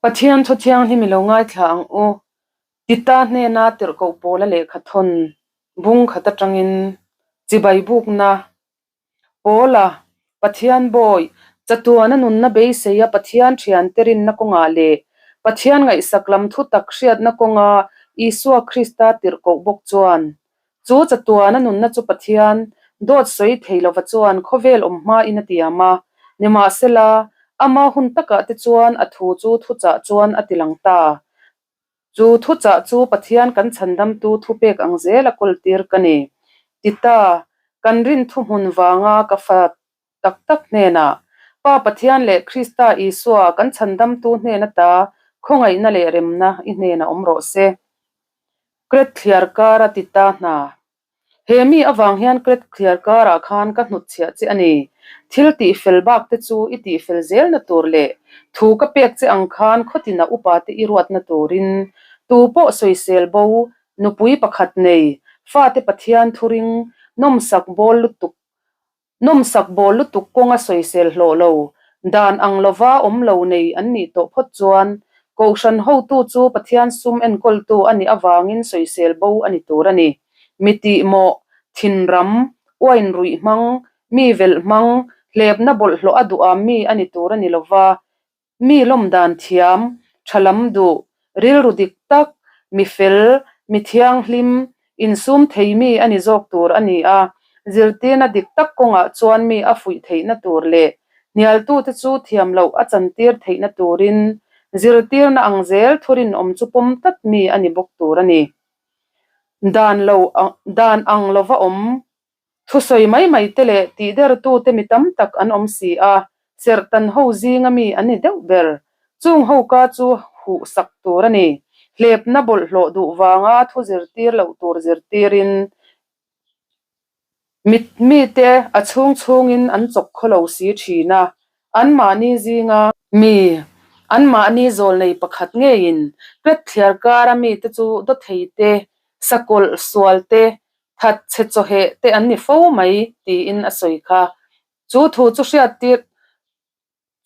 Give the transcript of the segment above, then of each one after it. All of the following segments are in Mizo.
Pathian Thu Thianghlim i lo ngaithla ang u. Tita hnena tirhkoh pawla lehkha thawn bung khat atangin chibai bukna pawla Pathian bawi chatuana nunna beiseia Pathian thiante rinna kawngah leh Pathian ngaihsak lam thu tak hriatna kawnga Isua Krista tirhkoh bawk chuan Chu chatuana nunna chu Pathian dawt sawi thei lova chuan khawvel awm hmain a tiam a, nimahsela, ama hun takah te chuan a thu chu thuchah chuan a tilang ta. Chu thuchah chu Pathian kan chhandamtu thupek ang zela kawltir ka ni. Tita, kan rin thuhmun vanga ka fa tak tak hnenah, Pa Pathian leh Krista Isua kan chhandamtu hnen ata khawngaihna leh remna i hnenah awm rawh se. Kret thliar kar a ti ta hna. He mi avang hian Kret thliar karah khan ka hnutchhiah che a ni. Thil tihfel bak te chu i tihfel zelna tur leh thu ka pek che ang khan khawtina upa te i ruatna turin tu pawh sawisel bo, nupui pakhat nei, fate Pathian thuring, nawmsak bawl lutuk Nawmsak bawl lutuk kawnga sawisel hlawh lo, dan ang lova awm lo nei an nih tawh phawt chuan Kohhran hotu chu Pathian sum enkawltu a nih avangin sawisel bo a ni tur a ni. Mi tihmawh, thinram, uain ruih hmang, mi velh hmang, hlepna bawlhhlawh a duham mi a ni tur a ni lova, Mi lawm dan thiam, tha lam duh, rilru dik tak, mi fel, mi thianghlim, insum thei mi a ni zawk tur a ni a, zirtirna dik tak kawngah chuan mi a fuih theihna tur leh hnialtute chu thiam loh a chantir theihna turin zirtirna ang zel thurinawm chu pawm tlat mi a ni bawk tur a ni. Dan lo dan ang lova awm Thusawi mai mai te leh tihdertute mi tam tak an awm si a, serhtan ho zinga mi an ni deuh ber. Chung ho ka chu huh sak tur a ni. Hlepna bawlhhlawh duh vanga thu zirtir loh tur zirtirin mit mite a chhung chhungin an chawk khaw lo si thin a, anmahni zinga mi anmahni zawlnei pakhat ngeiin Kret thliar kara mite chu dawthei te, sakawlh sual te, That chhe chawheh te an ni fo mai tiin a sawi kha. Chu thu chu hriattir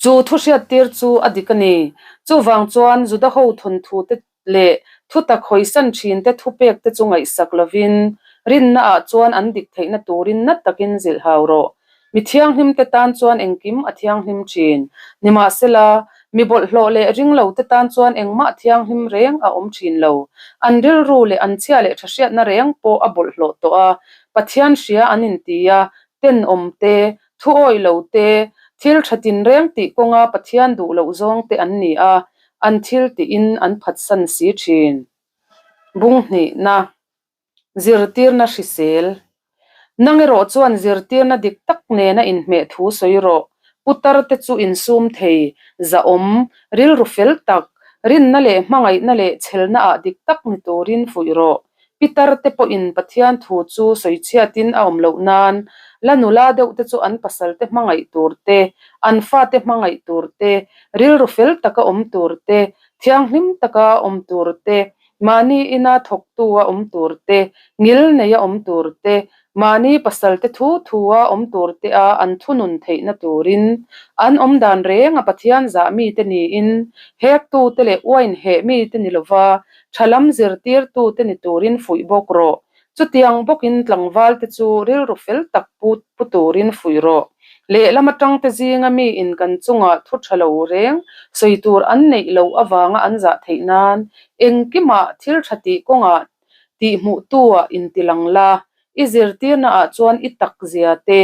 Chu thu hriattir chu a dik a ni. Chuvang chuan Juda ho thawnthu te leh thutak hawisan thin te thupek te chu ngaihsak lovin rinna ah chuan an dik theihna turin na takin zilh hau rawh. Mi thianghlim te tan chuan engkim a thianghlim thin. Nimahsela, mi bawlhhlawh leh ringlo te tan chuan engmah thianghlim reng a awm thin lo. An rilru leh an chhia leh tha hriatna reng pawh a bawlhhlawh tawh a, Pathian hria an inti a, tenawm te, thu awih lo te, thil tha tinreng tih kawnga Pathian duh loh zawng te an ni a, an thil tihin an phatsan si thin. Bung hnihna. Zirtirna hrisel. Nang erawh chuan zirtirna dik tak nena inhmeh thu sawi rawh. Putar te chu insum thei, zahawm, rilru fel tak, rinna leh hmangaihna leh chhelna ah dik tak ni turin fuih rawh. Pitar te pawhin Pathian thu chu sawichhiatin a awm loh nan, la nula deuh te chu an pasal te hmangaih tur te, an fate hmangaih tur te, rilru fel taka awm tur te, thianghlim taka awm tur te, Mahni ina thawktu a awm tur te, ngil neia awm tur te, mahni pasalte thu thua awm tur te a an thunun theihna turin, an awm dan renga Pathian zah mite niin, hektute leh uain heh mite ni lova tha lam zirtirtute ni turin fuih bawk rawh. Chutiang bawkin tlangvalte chu rilru fel tak pu pu turin fuih rawh. Lehlam atangte zinga miin kan chungah thu tha lo reng sawi tur an neih loh avanga an zah theih nan engkimah thil tha tih kawngah tih hmuhtuah intilang la, i zirtirnaah chuan i tak zia te,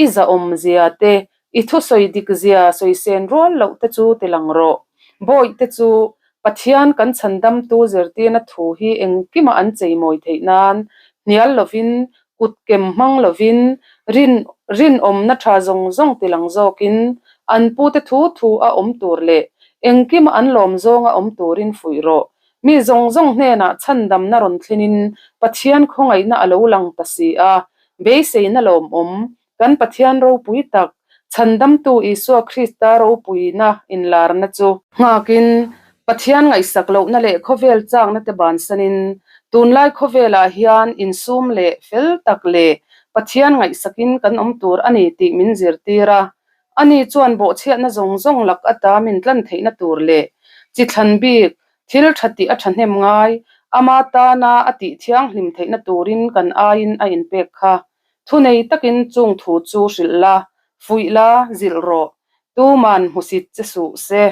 i zahawm zia te, I thusawi dik zia sawi sen rual loh te chu ti lang rawh. Bawih te chu Pathian kan chhandamtu zirtirna thu hi engkima an cheimawi theih nan hnial lovin, kut kem hmang lovin, rin rinawmna tha zawng zawng ti lang zawkin an pute thu thu a awm tur leh engkima an lawm zawnga awm turin fuih rawh. Mi zawng zawng hnenah chhandamna rawn thlinin Pathian khawngaihna a lo lang ta si a, beiseina lawmawm Kan Pathian ropui tak, Chhandamtu Isua Krista ropuina inlarna chu. Nghakin, Pathian ngaihsak lohna leh khawvel chakna te bansanin, tunlai khawvelah hian insum leh fel tak leh Pathian ngaihsakin kan awm tur a ni tih min zirtir a. Ani chuan bawhchhiatna zawng zawng lak ata min tlan theihna tur leh. Chi thlan bik, thil tha tih a thahnem ngai, ama tana a tih thianghlim theihna turin kan aiin a inpek kha. Thunei takin chung thu chu hrilh la, fuih la, zilh rawh. Tuman hmusit che suh se.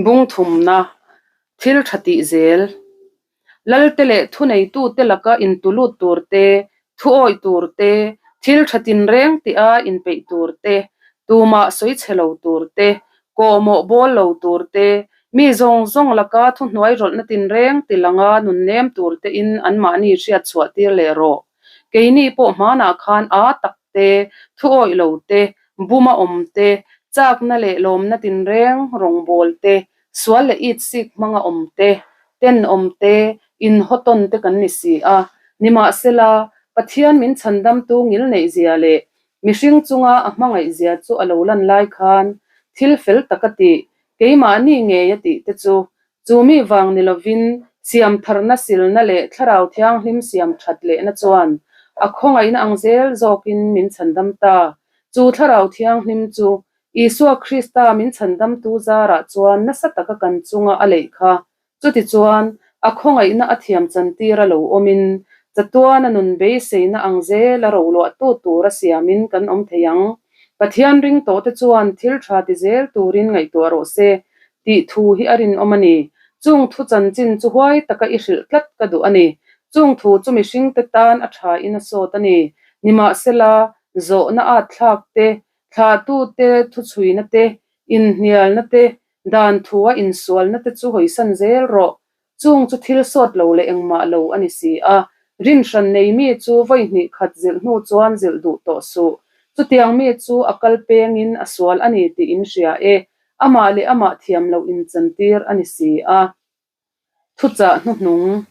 Bung thumna, thil tha tih zel. Lalte leh thuneitute laka intulut tur te, thuawih tur te, thil tha tinreng tia inpeih tur te, tumah sawi chhe lo tur te, kawhmawh bawl lo tur te, mi zawng zawng laka thuhnuai rawlhna tinreng ti langa nunnem tur tein anmahni hriat chhuah tir leh rawh. Keini pawh hmanah khan a tak te, thuawih lo te, buma awm te, chakna leh lawmna tinreng rawngbâwl te, sual leh it sik hmanga awm te, tenawm te, inhawtawn te kan ni si a. Nimahsela, Pathian min chhandamtu ngilneihzia leh mihring chunga a hmangaihzia chu a lo lan lai khan thil fel tak a tih, keimahni ngei a tih te chu, chu mi vang ni lovin siamtharna silna leh thlarau thianghlim siam that lehna chuan a khawngaihna ang zel zawkin min chhandam ta. Chu thlarau thianghlim chu Isua Krista min chhandamtu zarah chuan nasa taka kan chunga a leih kha. Chutichuan, a khawngaihna a thiam chantir a lo awmin, chatuana nun beiseina ang zela roluahtu tura siamin kan awm thei ang. Pathian ring tawhte chuan thil tha ti zel turin ngaihtuah rawh se, tih thu hi a rinawm a ni. Chung thu chanchin chu huai taka i hrilh tlat ka duh a ni. Chung thu chu mihringte tan a thain a sawt a ni. Nimahsela, zawhna at thlak te, Thlahtute thuchhuina te, inhnialna te, dan thua insualna te chu hawisan zel rawh. Chung chu thil sawt lo leh engmah lo a ni si a. Rinhran nei mi chu vawi hnih khat zilh hnu chuan zilh duh tawh suh. Chutiang mi chu a kal pengin a sual a ni tih in hria e. Amah leh amah thiam loh inchantir a ni si a. Thuchah hnuhnung.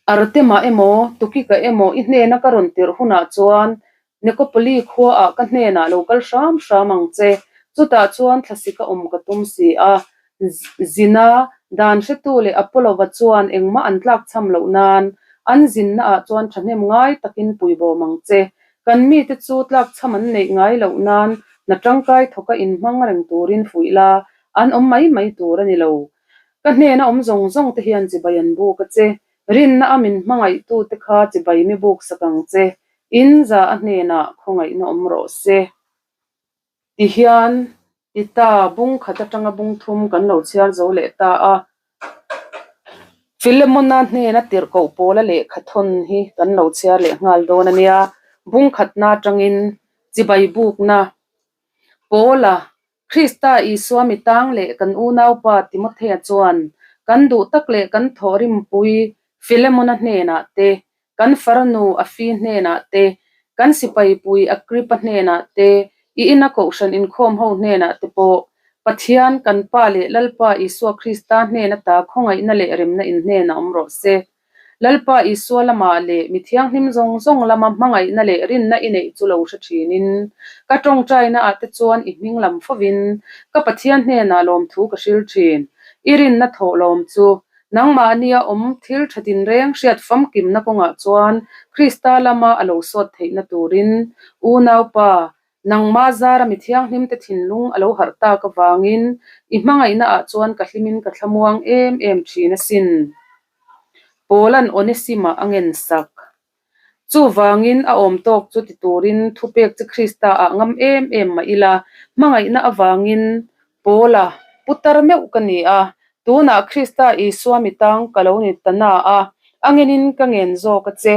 Artema emaw, Tukika emaw i hnena ka rawn tirh hunah chuan Nikopoli khuaah ka hnenah lo kal hram hram ang che. Chutah chuan thlasika awm ka tum si a. Zina, dan hretu leh Apolova chuan engmah an tlakchham loh nan an zinnaah chuan thahnem ngai takin puibawm ang che. Kan mite chu tlakchham an neih ngai loh nan hna tangkai thawka inhmang reng turin fuih la, an awm mai mai tur a ni lo. Ka hnena awm zawng zawng te hian chibai an buk a che, rinna a min hmangaihtu te kha chibai mi buk sak ang che, in za a hnenah khawngaihna awm rawh se. Ti hian Tita bung khat atanga bung thum kan lo chhiar zo leh ta a. Philemona hnena tirhkoh pawla lehkha thawn hi kan lo chhiar leh nghal dawn a nia, bung khatna atangin chibai bukna pawla Krista Isua mi tang leh kan unaupa Timothea chuan kan duh tak leh kan thawhrimpui Philemona hnenah te, kan farnu Afi hnenah te, kan sipaipui Agrippa hnenah te, i ina kohhran inkhawm ho hnenah te pawh, Pathian kan Pa leh Lalpa Isua Krista hnen ata khawngaihna leh remna in hnenah awm rawh se. Lalpa Isua lamah leh mi thianghlim zawng zawng lama hmangaihna leh rinna i neih chu lo hre thinin, ka tawngtainaah te chuan i hming lam fovin ka Pathian hnenah lawmthu ka hril thin. I rinna thawhlawm chu nangmahnia awm thil tha tinreng hriat famkimna kawngah chuan Krista lama a lo sawt theihna turin unaupa Nangma zara mi thianghlimte thinlung a lo harh tak avangin i hmangaihnaah chuan ka hlimin ka thlamuang em em thin asin. Paula'n Onesima a ngen sak. Chuvangin a awm tawk chu ti turin thupek chi Krista-ah ngam em em mah ila, hmangaihna avangin Paula, putar meuh ka ni a, tunah Krista Isua mi tang ka lo ni ta na a, a ngenin ka ngen zawk a che.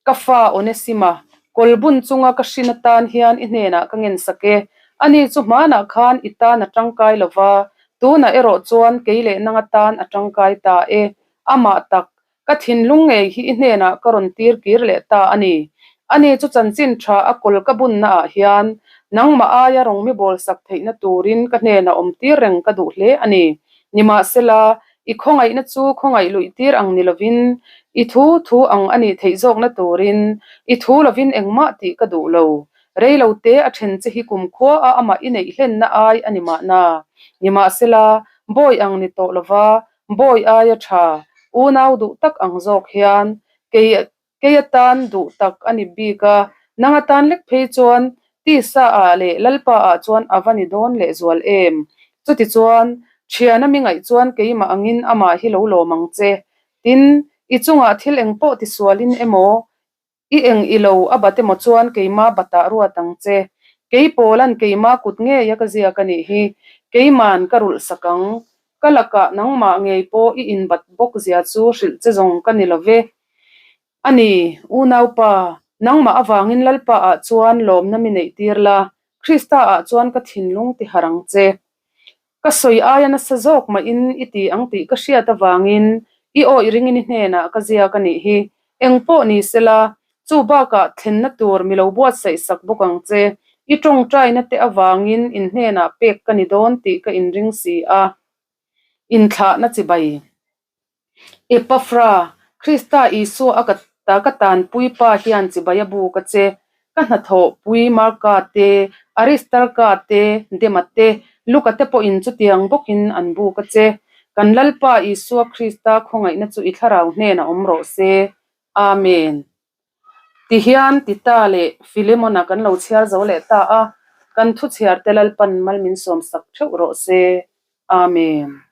Ka fa Onesima, kawlbun chunga ka hrin atan hian i hnenah ka ngensak e. Ani chu hmanah khan i tan a tangkai lo va, tunah erawh chuan kei leh nang atan a tangkai ta e. Amah tak, ka thinlung ngei hi i hnenah ka rawn tir kir leh ta a ni. Ani chu chanchin tha a kawl ka bunnaah hian nangmah aia rawng mi bawlsak theihna turin ka hnenah awm tir reng ka duh hle a ni. Nimahsela, I khawngaihna chu khawngaih luih tir ang ni lovin, i thu thu ang a nih theih zawkna turin, i thu lovin engmah tih ka duh lo. Rei lo te a then che hi kumkhua a amah i neih hlenna ai a ni mahna. Nimahsela, bawi ang ni tawh lova, bawi aia tha, unau duh tak ang zawk hian, kei Kei atan duh tak a ni bik a, nang atan lek phei chuan tisa ah leh Lalpa ah chuan a va ni dawn leh zual em? Chutichuan, Thiana mi ngaih chuan keimah angin amah hi lo lawm ang che. Tin, i chungah thil eng pawh tisualin emaw, i eng i lo a bat emaw chuan keimah batah ruat ang che. Kei Paula'n keimah kut ngeia ka ziak a nih hi. Keima'n ka rulh sak ang. Ka lakah nangmah ngei pawh i inbat bawk zia chu hrilh che zawng ka ni lo ve. A ni, unaupa, nangmah avangin Lalpa ah chuan lawmna mi neih tir la, Krista ah chuan ka thinlung ti harh ang che. Ka sawi aia nasa zawk mahin i ti ang tih ka hriat avangin i awih ringin i hnenah ka ziak a nih hi. Eng pawh ni sela, chu bakah thlenna tur mi lo buatsaih sak bawk ang che. I tawngtaina te avangin in hnenah pek ka ni dawn tih ka inring si a. Inthlahna chibai. Epafra, Krista Isua a ka ta ka tanpui pa hian chibai a buk a che. Ka hnathawhpui Marka te, Aristarka te, Dema te, Luka te pawhin chutiang bawkin an buk a che. Kan Lalpa Isua Krista khawngaihna chu i thlarau hnenah awm rawh se. Amen. Tihian Tita leh Filemona kan lo chhiar zo leh ta a, kan thuchhiarte Lalpan mal min sawmsak theuh rawh se. Amen.